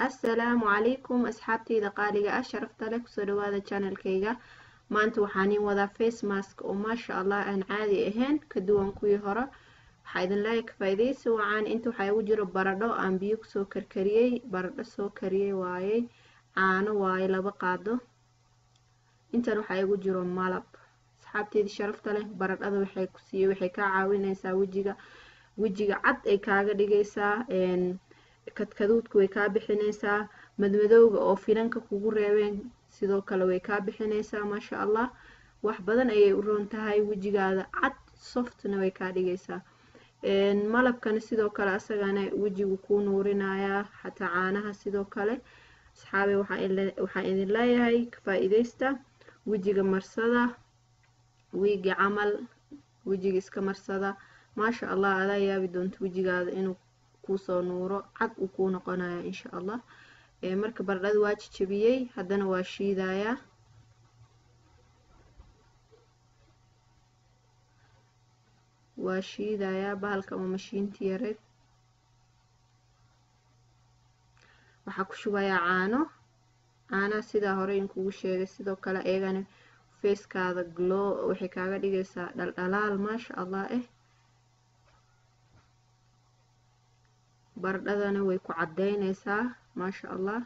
Assalaamu calaykum asxaabteyda qaaliga ah sharafta leh, kusoo dhawaada channelkayga. Maanta waxaan iin wadaa face mask oo maasha allah aan caadi ahayn, ka duwan kuwii hore. Waxaa idin leeyahay ka faa'iidaysi wacan. Inta waxaa igu jiro baradho aan biyo kusoo karkariyey, baradho soo kariyey waayey, caano waaye 2 qaado. Intan waxaa igu jiro malab. Asxaabteyda sharafta leh, baradhada waxay ku siiyey, waxay kaa caawinaysaa wejiga cad ay kaaga dhigaysaa, kadkaduudka way kaa bixinaysaa, madmadowga oo finanka kugu reebeen sidoo kale way kaa bixinaysaa. Maasha allah, wax badan ayay u roon tahay, wejigaada cad softna way kaa dhigaysaa. Malabkana sidoo kale asagana wejigu kuu nuurinayaa, xataa caanaha sidoo kale. Asxaabe, waxaan idin leeyahay ka faa'iidaysta, wejiga marsada, wiigi camal wejiga iska marsada. Maasha allah, adaa yaabi doonto wejigaada inuu kuusoo nuuro, cad uu kuu noqonaya insha allah. Marka baradhada waa jajabiyey, haddana waa shiidayaa. Waa shiidayaa bahalka ama mashiinta yareed. Waxaa ku shubayaa caano. Caanaha sidaa hore inkugu sheegay sidoo kale iyagana facekaada glow waxay kaaga dhigaysaa dhaldhalaal maasha allah. Baradhadana way ku cadeynaysaa maasha allah.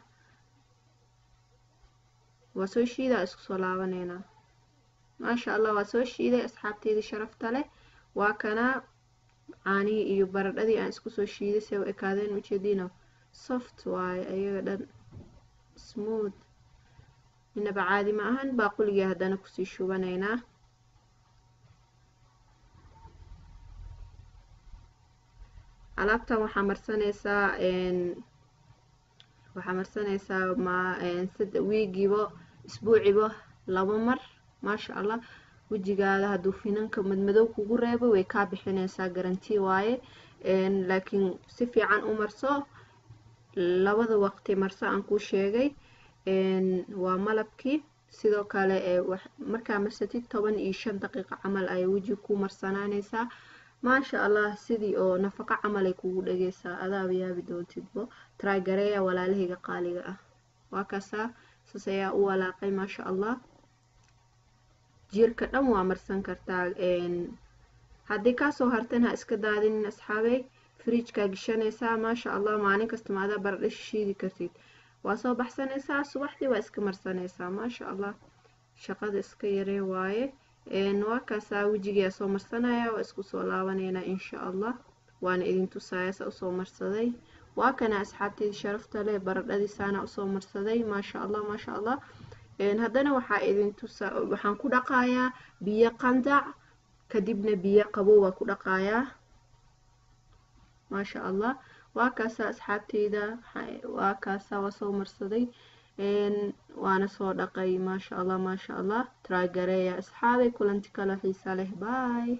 Waa soo shiidaa, isku soo laabaneynaa. Maasha allah, waa soo shiiday asxaabteyda sharafta leh. Waa kana caanihii iyo baradhadii aan isku soo shiiday, see u ekaadeen ujeediino, soft waaye ayaga dhan, smooth, inaba caadi ma ahan. Baaquligii haddana kusii shubanaynaa. Alaabtan waxaa marsanaysaa, waxaa marsanaysaa ma wiigiiba, isbuuciba 2 mar. Maasha allah, wejigaada hadduu finanka madmadow kugu reebo way kaa bixinaysaa, garanti waaye. Laakiin si fiican u marso, labada waqti marso aan kuu sheegay. Waa malabkii sidoo kale, markaa marsatid 15 daqiiqo camal ayay wejiga ku marsanaanaysaa. Maasha allah, sidii oo nafaqo camal ay kugu dhageysaa, adaaba yaabi doontidbo. Try gareeya walaalahayga qaaliga ah. Waa kaasaa, saas ayaa u walaaqay maasha allah. Jiirka dhan waa marsan kartaa. Haddii kaasoo hartan ha iska daadinin asxaabey, fridjkaa geshanaysaa. Maasha allah, maalin kasta maadaa baradho shiidi kartid, waa soo baxsanaysaa subaxdii, waa iska marsanaysaa. Maasha allah, shaqada iska yaree waaye. Waa kaasaa, wejigiyaa soo marsanaya, waa isku soo laabaneynaa insha allah, waana idin tusaaya saa usoo marsaday. Waa kana asxaabteyda sharafta leh, baradhadii saana usoo marsaday maasha allah, maasha allah. Haddana waxaa idin tusa, waxaan ku dhaqayaa biyo qandac, kadibna biyo qabow waa ku dhaqayaa maasha allah. Waa kaasaa asxaabteyda, waa kaasaa, waa soo marsaday waana soo dhaqay maasha allah, maasha allah. Try gareeya asxaabay, kulanti kale xiisa leh, bye.